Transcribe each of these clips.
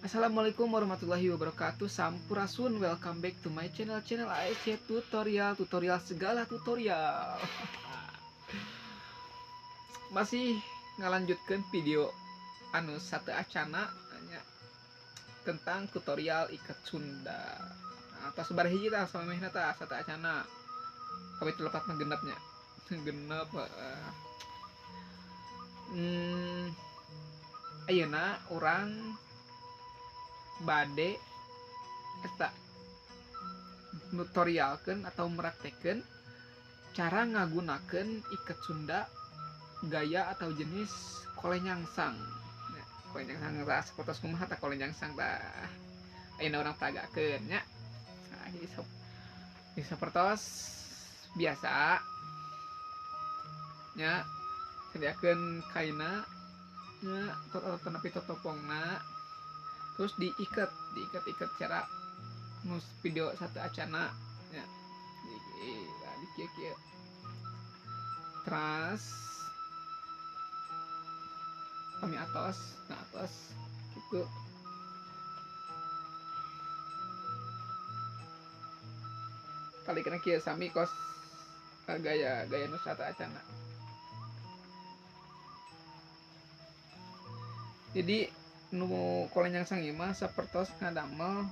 Assalamualaikum warahmatullahi wabarakatuh. Sampurasun, welcome back to my channel, channel ASC Tutorial, tutorial segala tutorial. Masih ngalanjutkan video anu satu acana nya tentang tutorial ikat Sunda. Nah, atas sabaraha hiji tah samemehna tah satu acana. Kawit lepat mah genepnya. Genep. Ayeuna urang bade eta nutorialkeun atau meraktekeun cara ngagunakeun ikat Sunda gaya atau jenis kolenyangsang. Nah, kolenyangsang tah sapertos kumaha tah kolenyangsang tah. Ayeuna urang peragakeun nya. Nah, jadi sapertos biasa nya, sediakeun kaina nya, tenapi totopongna, terus diikat, diikat-ikat cara nus video satu acana ya, di kieu-kieu. Terus kami atas, nah atas gitu. Kali kena kieu sami kos gaya gaya nu satu acana. Jadi nu kolenyangsang ieu mah sapertos ngadamel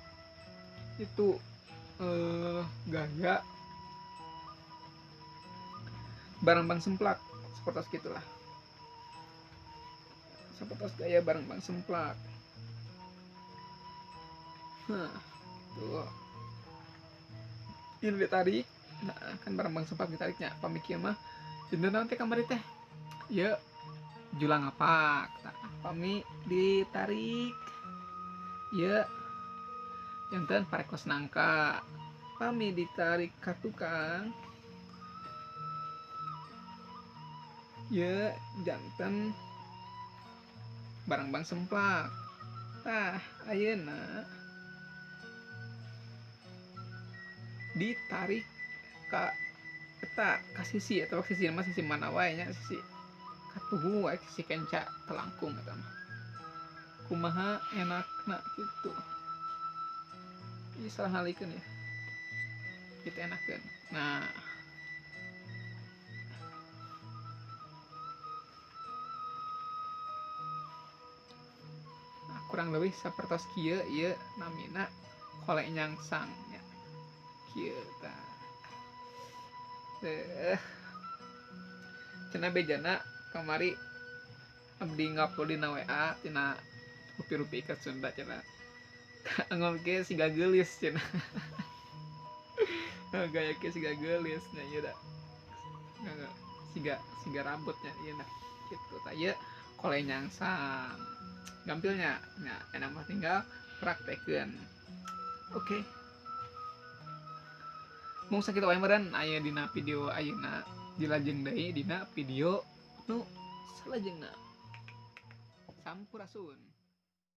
itu gaya barang-bang semplak, sapertos gitulah, sapertos gaya barang-bang semplak. Nah, tuh ini ditarik. Nah, kan barang-bang semplak ditariknya. Pamikir mah dinten naon teh kamari teh ya, julang ngapak. Tah, pami ditarik ya janten parekos nangka. Pami ditarik ka tukang ya janten barang-bang semplak. Tah, ayeuna ditarik ka eta ka sisi atau sisi mah sisi mana wae nya, sisi katuhu wae, sisi kenca telangkung eta mah. Kumaha enakna gitu. Ih, salah ngalikeun ya. Gitu enakeun. Nah, kurang lebih sapertos kieu ieu namina kolenyangsang nya. Kieu tah. Cenah bejana kamari abdi ngupload dina WA tina rupi-rupi ikat Sunda cenah. Anggon ge siga geulis cenah. Gaya ge siga geulis nya ieu da. Siga siga rambutnya ieu nah. Gitu tah ieu kolenyangsang. Gampilnya nya enak mah tinggal praktekeun. Oke. Mung sakitu wae meureun aya dina video ayeuna, dilajeng deui dina video nu salajengna. Sampurasun.